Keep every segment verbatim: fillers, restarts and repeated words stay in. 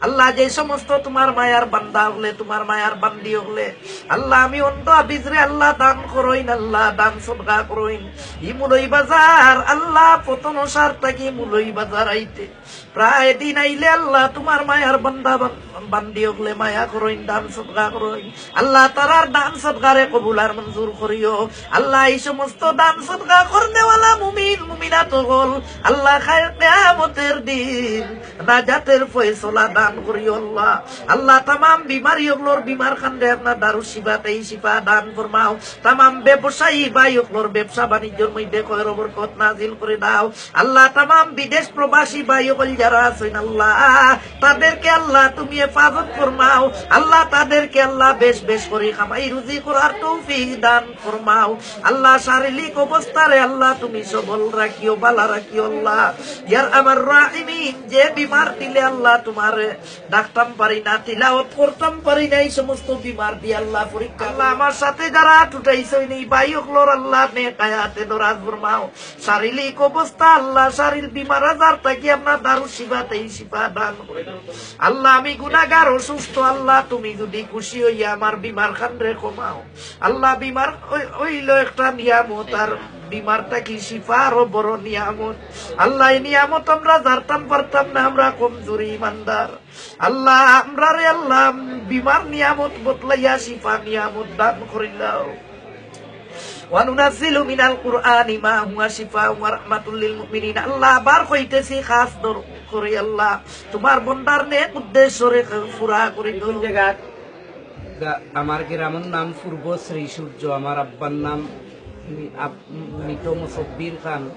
আল্লাহ, যে সমস্ত তুমার মায়ার বান্দা অকলে, তুমার মায়ার বান্দি অকলে, আল্লাহ, আমি অন্ধ হাফিজরে আল্লাহ দান করইন, আল্লাহ দান সদকা করইন। ই মৌলভীবাজার, আল্লাহ, পতনসার থাকি মৌলভীবাজার আইতে প্রায় দিন আইলে আল্লাহ, তুমার মায়ার বান্দা বান-, বান্দি অকলে মায়া করইন, দান সদকা করইন। আল্লাহ, তারার দান সদকারে কবুল আর মঞ্জুর করিও। আল্লাহ, ই সমস্ত দান সদকা করনেওয়ালা মুমিন মুমিনাত অকল, আল্লাহ, কাইল কিয়ামতর দিন নাজাতর ফয়সলা দান করিও আল্লাহ। আল্লাহ, তামাম বিমারি অকলর বিমার খানরে আপনার দারুশ শিফাতেই শিফা দান ফরমাও। তামাম ব্যবসায়ী ভাই অকলর ব্যবসা বাণিজ্যর মধ্যে খয়র বরকত নাজিল করি দাও। আল্লাহ, তামাম বিদেশ প্রবাসী ভাই অকল যারা আছইন আল্লাহ, তাদেরকে আল্লাহ তুমি হেফাজত ফরমাও। আল্লাহ, তাদেরকে আল্লাহ বেশ বেশ করি কামাই রুজি করার তৌফিক দান ফরমাও। আল্লাহ, শারীরিক অবস্থারে আল্লাহ তুমি সবল রাখিও, বালা রাখিও আল্লাহ। ইয়ার আমার রাহিমিন, যে বিমার দিলে আল্লাহ তুমারে ডাকতাম পারি না, তিলাওয়াত করতাম পারি না, ই সমস্ত বিমার দি আল্লাহ পরীক্ষা। আল্লাহ, আমার সাথে যারা আত উঠাইছইন ই ভাই অকলর আল্লাহ নেক হায়াতে দরাজ ফরমাও। শারীরিক অবস্থা আল্লাহ, শারীরিক বিমার আজার থাকি আপনার দারুশ শিফাতেই শিফা দান করি দাও। আল্লাহ, আমি গুনাহগার অসুস্থ, আল্লাহ তুমি যদি খুশি অইয়া আমার বিমার খানরে কমাও। আল্লাহ, বিমার অই-, অইলো একটা নিয়ামত, আর বিমার থাকি শিফা আরো বড় নিয়ামত। আল্লাহ, ই নিয়ামত আমরা জানতাম পারতাম না, আমরা কমজুরি ইমানদার। আল্লাহ, আমরারে আল্লাহ বিমার নিয়ামত বদলাইয়া শিফা নিয়ামত দান করিলাও। ওয়া নুনাজ্জিলু মিনাল কুরআনি মা হুয়া শিফাউন ওয়া রাহমাতুল লিল মুমিনিন। আল্লাহ, আবার কইতেছি খাস দর করি আল্লাহ, তুমার বন্দার নেক উদ্দেশ্যরে পুরা করি দাও। কোন জায়গা? গা-, আমার গ্রামর নাম পূর্ব শ্রী সূর্য, আমার আব্বার নাম মি-, আব-, মৃত মুসব্বির খান।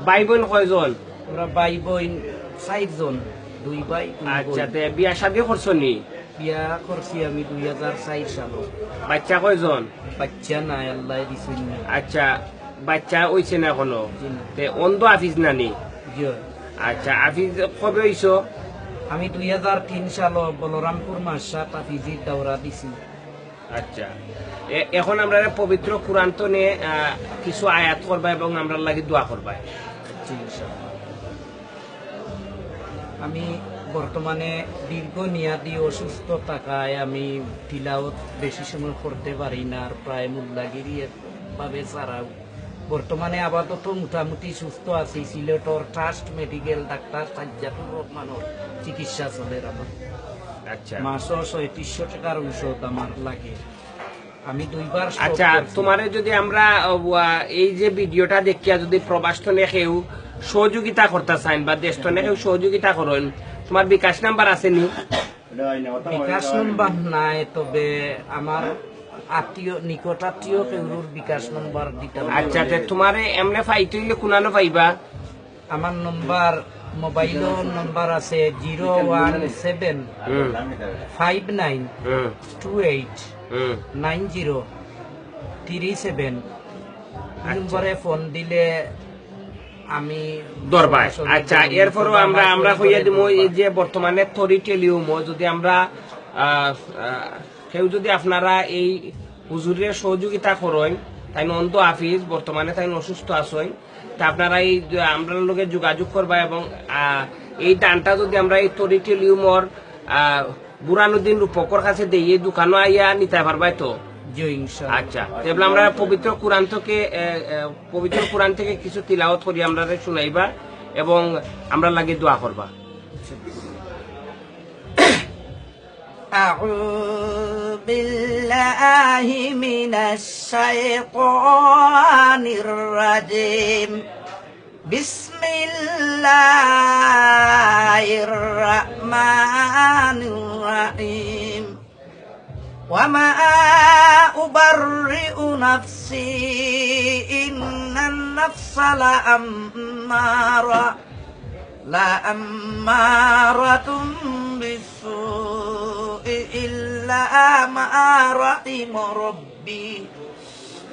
ভাই বইন কয়জন? আমরা ভাই বইন চাইরজন, দুই ভাই, দুই বইন। আচ্ছা, তে বিয়া শাদী করছো নি? বিয়া করছি আমি দুই হাজার চাইর সালো। বাচ্চা কয়জন? বাচ্চা নাই, আল্লায় দিছইন না। আচ্ছা, বাচ্চা অইছে না এখনো? জি না। তে অন্ধ হাফিজ নানি? জি অয়। আচ্ছা, হাফিজ কবে অইছো? আমি দুই হাজার তিন সালো বলরামপুর মাদ্রাসাত হাফিজির দাওরা দিছি। আচ্ছা, এ-, এখন আমরারে পবিত্র কুরআন তনে, আহ, কিছু আয়াত করবা এবং আমরার লাগি দোয়া করবা। জি, ইনশাআল্লাহ। আমি বর্তমানে দীর্ঘ মেয়াদি অসুস্থ থাকায় আমি তিলাওয়াত বেশি সময় করতে পারি না, আর প্রায় মুল্লাগিরি ভাবে ছাড়াও। বর্তমানে আপাতত মোটামুটি সুস্থ আছি। সিলেটর ট্রাস্ট মেডিকেল ডাক্তার সাজ্জাদুর রহমানর চিকিৎসা চলের আমার। আচ্ছা। মাসো ছয়ত্রিশশো টাকার ঔষধ আমার লাগে। আমি দুইবার stroke আচ্ছা, করছি। তুমারে যদি আমরা, আহ, এই যে ভিডিওটা দেখিয়া যদি প্রবাস তনে কেউ সহযোগিতা করতা চাইন বা দেশ তনে কেউ সহযোগিতা করইন, তুমার বিকাশ নাম্বার আছে নি? বিকাশ নাম্বার নাই, তবে আমার আত্মীয়, নিকট আত্মীয় কেউরুর বিকাশ নাম্বার দিতাম। আচ্ছা, তে তুমারে এমনে পাইতে অইলে কুনানো পাইবা? আমার নম্বর, মোবাইল নম্বর আছে হুম। Zero one seven five nine two eight nine zero three seven. আচ্ছা। নম্বরে ফোন দিলে আমি ধরবায়। সরাসরি আচ্ছা, যোগাযোগ এরপরও করবো, আমরা, আমার আমরা কইয়া দিমু, এই যে বর্তমানে তরি টেলিউমও যদি আমরা, আহ, আহ, কেউ যদি আপনারা এই হুজুররে সহযোগিতা করইন, তাইন অন্ধ হাফিজ, বর্তমানে তাইন অসুস্থ আছইন, তা আপনারা এই যে আমরার লগে যোগাযোগ করবা এবং, আহ, এই দানটা যদি আমরা এই তরি টেলিউমর, আহ, বুরহানুদ্দিন রূপকর কাছে দেই, এই দোকানো আইয়া নিতা পারবায় তো? জি, ইনশাআল্লাহ। আচ্ছা, তে বলে আমরা পবিত্র কুরআন থেকে, এ, এ, পবিত্র কুরআন থেকে কিছু তিলাওয়াত করি, আমরারে শুনাইবা এবং আমরার লাগি দোয়া করবা। أعوذ بالله من الشيطان الرجيم. بسم الله الرحمن الرحيم. وما أبرئ نفسي إن النفس لأمارة، لأمارة بالسوء إلا ما رحم ربي.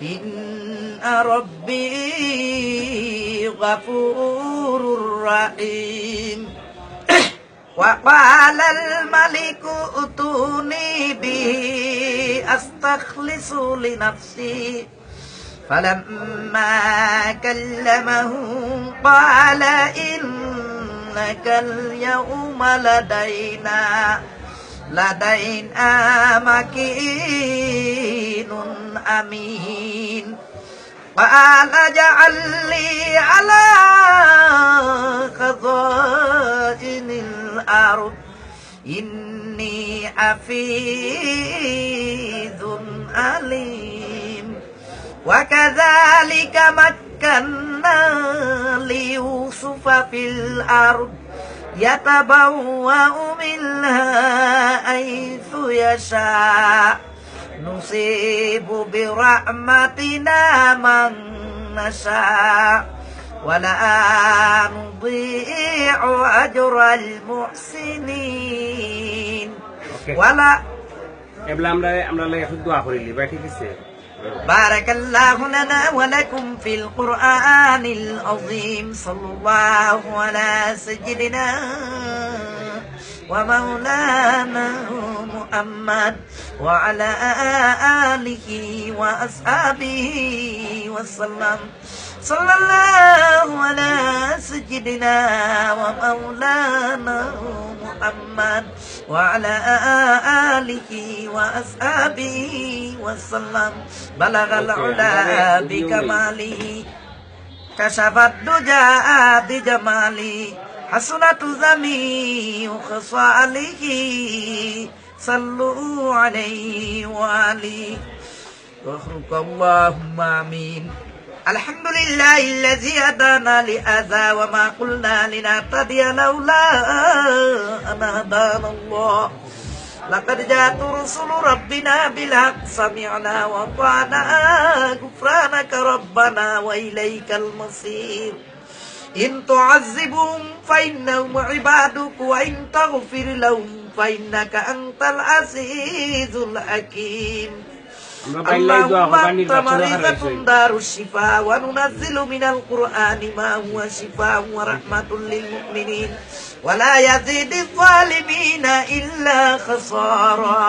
إن ربي غفور رحيم. وقال الملك ائتوني به أستخلص لنفسي. فلما كلمه قال إن إنك اليوم لدينا، لدينا مكين أمين. قال اجعلني على خزائن الأرض إني حفيظ عليم. وكذلك مكنا ليوسف في الأرض يتبوأ منها حيث يشاء نصيب برحمتنا من نشاء ولا نضيع أجر المحسنين. Okay. ولا এবলা আমরা, আমরা লাগে একটু দোয়া করিলি, ভাই, ঠিক আছে? بارك الله لنا ولكم في القرآن العظيم. صلى الله على سيدنا ومولانا محمد وعلى آله وأصحابه وسلم. صلى الله على سيدنا ومولانا محمد وعلى آله وأصحابه وسلم. بلغ العلا بكماله، كشف الدجى بجماله، حسنت جميع خصاله. صلوا عليه وآله. وآخرك اللهم آمين. الحمد لله الذي هدانا لهذا وما كنا لنهتدي لولا أن هدانا الله. لقد جاءت رسل ربنا بالحق سمعنا وأطعنا غفرانك ربنا وإليك المصير. إن تعذبهم فإنهم عبادك وإن تغفر لهم فإنك أنت العزيز الحكيم. اللهم أنت مريضة دار الشفاء وننزل من القرآن ما هو شفاء ورحمة للمؤمنين ولا يزيد الظالمين إلا خسارا.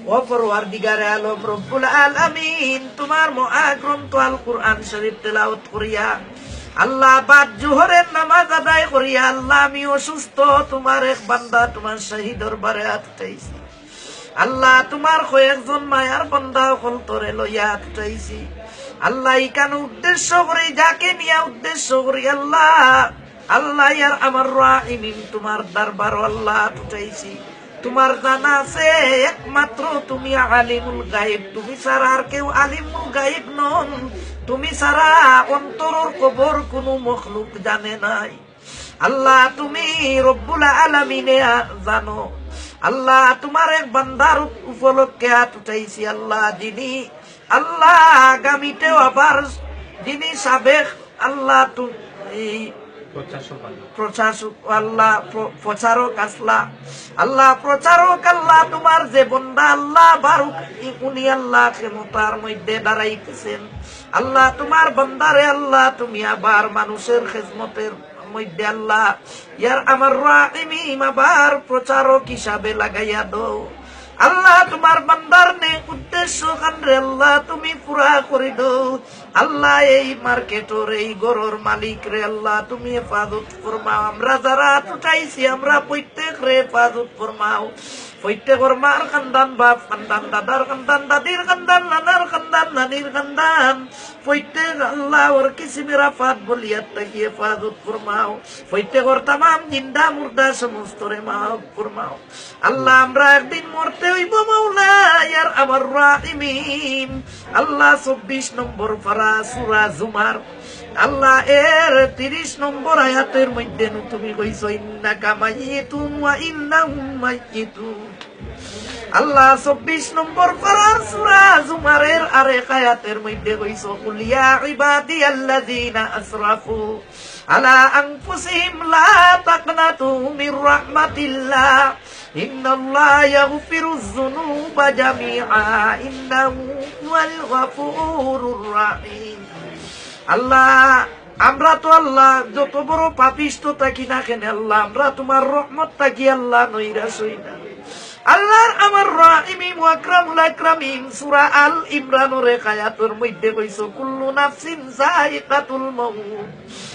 ও পরওয়ারদিগারে আলম রব্বুল আলামিন, তুমার মহাগ্রন্থ আল কুরআন শরীফ তেলাওয়াত করিয়া, আল্লাহ, বাদ জোহরের নামাজ আদায় করিয়া, আল্লাহ, আমি অসুস্থ, তুমার এক বান্দা তুমার শাহী দরবারে আত উঠাইছি। আল্লাহ, তুমার কয়েকজন মায়ার বান্দা অকল তরে লইয়া আত উঠাইছি। আল্লাহ, ইখান উদ্দেশ্য করি, যাকে নিয়া উদ্দেশ্য করি, আল্লাহ, আল্লাহ, ইয়ার আমার রাহিমিন, তুমার দরবারো আল্লাহ আত উঠাইছি। তুমার জানা আছে, একমাত্র তুমি আলিমুল গায়েব, তুমি ছাড়া আর কেউ আলিমুল গায়েব নন, তুমি ছাড়া অন্তরর খবর কুনু মখলুক জানে নাই। আল্লাহ, তুমি রব্বুল আলামিনে জানো। আল্লাহ, তুমার এক বান্দার উপ-, উপলক্ষে আত উঠাইছি, আল্লাহ, যিনি, আল্লাহ, আগামীতেও আবার যিনি সাবেক আল্লাহ, তুমি প্রশাসক আল্লাহ, প্র-, প্রচারক আল্লাহ। আল্লাহ, প্রচারক আল্লাহ, তুমার যে বন্দা আল্লাহ, বারুক ই-, উনি আল্লাহ ক্ষমতার মধ্যে দাঁড়াইতেছেন। আল্লাহ, তুমার বন্দারে আল্লাহ, তুমি আবার মানুষের খেদমতের মধ্যে আল্লাহ, ইয়ার আমার রাহিমিন, আবার প্রচারক হিসাবে লাগাইয়া দাও। আল্লাহ, তুমার বন্দার নেক উদ্দেশ্য খানরে আল্লাহ, তুমি পুরা করি দাও। আল্লাহ, এই মার্কেটর, এই ঘরর মালিকরে আল্লাহ, তুমি হেফাজত ফরমাও। আমরা যারা আত উঠাইছি, আমরা প্রত্যেকরে হেফাজত ফরমাও। প্রত্যেকর মার খান্দান, বাপ খান্দান, দাদার খান্দান, দাদির খান্দান, নানার খান্দান, নানির খান্দান, প্রত্যেক আল্লাহ ওর কিসিমের আফাত বলিয়াত থাকি হেফাজত ফরমাও। প্রত্যেকর তামাম জিন্দা মুর্দা সমস্তরে মাফ ফরমাও। আল্লাহ, আমরা একদিন মরতে অইবো মাওলা, ইয়ার আমার রাহিমিন। আল্লাহ, চব্বিশ নম্বর পারা সূরা জুমার, আল্লাহ, এর তিরিশ নম্বর আয়াতের মধ্যে নু তুমি কইছো, "ইন্নাকা মাইয়িতুন ওয়া ইন্নাহুম মাইয়িতুন।" আল্লাহ, চব্বিশ নম্বর পারার সূরা জুমারের আরেক আয়াতের মধ্যে কইছো, "কুল ইয়া ইবাদিয়াল্লাযীনা আসরাফু আলা আনফুসিহিম লা তাকনাতু মির রাহমাতিল্লাহ, ইন্নাল্লাহা ইয়াগফিরুয যুনুবা জামিআ, ইন্নাহু হুয়াল গফুরুর রাহিম।" আল্লাহ, আমরা তো আল্লাহ যত বড় পাপিষ্ট থাকি না কেনে আল্লাহ, আমরা তুমার রহমত থাকি আল্লাহ নৈরাশ অই না। আল্লাহ আরহামার রাহিমিন ওয়া আকরামুল আকরামিন সূরা আল ইমরানর এক আয়াতর মধ্যে কইছো, "কুল্লু নাফসিন যায়িকাতুল মাউত।"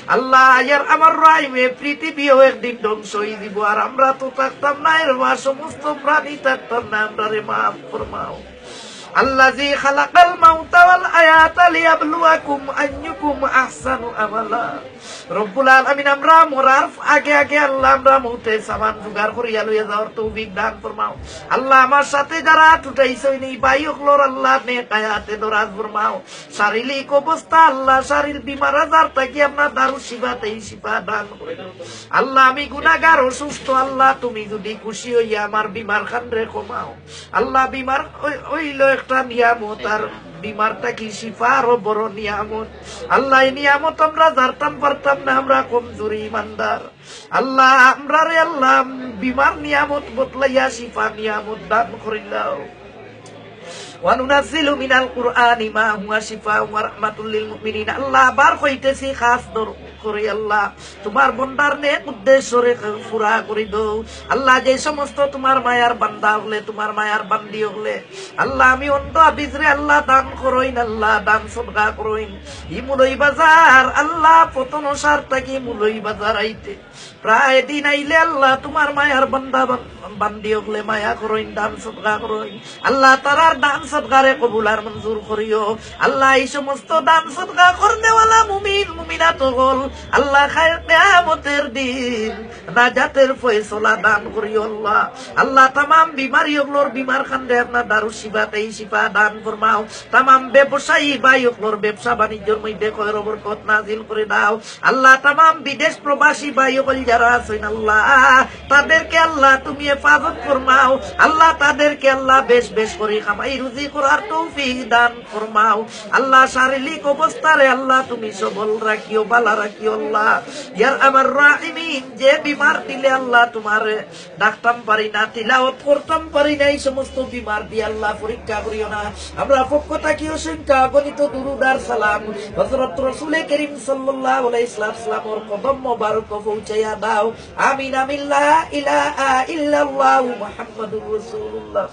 আল্লাহ, ইয়া আরহামার রাহিম, এ পৃথিবীও একদিন ধ্বংস অইযিবো, আর আমরা তো থাকতাম না, এর মা সমস্ত প্রাণী থাকতাম না, আমরারে মাফ ফরমাও। আল্লাযী খালাকাল মাউতা ওয়াল হায়াতা লিয়াবলুয়াকুম আইয়ুকুম আহসানু আমালা। রব্বুল আলামিন, আমরা মরার আগে আগে আল্লাহ, আমরা মউতে সামান জোগাড় করিয়া লইয়া যাওয়ার তৌফিক দান ফরমাও। আল্লাহ, আমার সাথে যারা আত উঠাইছইন, ই ভাই অকলর আল্লাহ নেক হায়াতে দরাজ ফরমাও। শারীরিক অবস্থা আল্লাহ, শারীর বিমার আজার থাকি আপনার দারুশ শিফাতেই শিফা দান করি দাও। আল্লাহ, আমি গুনাহগার, অসুস্থ, আল্লাহ তুমি যদি খুশি অইয়া আমার বিমার খানরে কমাও। আল্লাহ, বিমার অই-, অইলো একটা নিয়ামত, আর বিমার থাকি শিফা আরো বড় নিয়ামত। আল্লাহ, এই নিয়ামত আমরা জানতাম পারতাম না, আমরা কমজুরি ইমানদার। আল্লাহ, আমরারে আল্লাহ বিমার নিয়ামত বদলাইয়া শিফা নিয়ামত দান করিলাও। ওয়া নুনাজ্জিলু মিনাল কুরআনি মা হুয়া শিফাউন ওয়া রাহমাতুল লিল মুমিনিন। আল্লাহ, আবার কইতেছি খাস দর করি আল্লাহ, তুমার বন্দার নেক উদ্দেশ্যরে পুরা করি দেও। আল্লাহ, যে সমস্ত তুমার মায়ার বান্দা অকলে, তুমার মায়ার বান্দি অকলে, আল্লাহ, আমি অন্ধ হাফিজরে আল্লাহ দান করইন, আল্লাহ দান সদকা করইন। ই মুলই বাজার আল্লাহ, পতন সার থাকি মুলই বাজার আইতে প্রায় দিন আইলে আল্লাহ, তুমার মায়ার বান্দা বান-, বান্দি অকলে মায়া করইন, দান সদকা করইন। আল্লাহ, তারার দান সদকারে কবুল আর মঞ্জুর করিও। আল্লাহ, এই সমস্ত দান সদকা করনেওয়ালা মুমিন মুমিনাত অকল, আল্লাহ, খায় কিয়ামতের দিন নাজাতের ফয়সলা দান করিও আল্লাহ। আল্লাহ, তামাম বিমারি অকলর বিমার খানরে আপনার দারুশ শিফাতেই শিফা দান ফরমাও। তামাম ব্যবসায়ী ভাই অকলর ব্যবসা বাণিজ্যর মধ্যে খয়র বরকত নাজিল করি দাও। আল্লাহ, তামাম বিদেশ প্রবাসী ভাই অকল যারা আছইন আল্লাহ, তাদেরকে আল্লাহ তুমি হেফাজত ফরমাও। আল্লাহ, তাদেরকে আল্লাহ বেশ বেশ করি কামাই রুজি করার তৌফিক দান ফরমাও। আল্লাহ, শারীরিক অবস্থারে আল্লাহ তুমি সবল রাখিও, বালা রাখিও আল্লাহ। ইয়া আরহামার রাহিমিন, যে বিমার দিলে আল্লাহ তুমারে ডাকতাম পারি না, তিলাওয়াত করতাম পারি না, এই সমস্ত বিমার দিয়া আল্লাহ পরীক্ষা করিও না। আমরার পক্ষ থাকি অসংখ্য অগণিত দুরুদ আর সালাম হযরত রাসূলে করিম সাল্লাল্লাহু আলাইহি ওয়াসাল্লামর কদম মোবারক পৌঁছাইয়া দাও। আমিন, আমিন, লা ইলাহা ইল্লাল্লাহু মুহাম্মাদুর রাসূলুল্লাহ।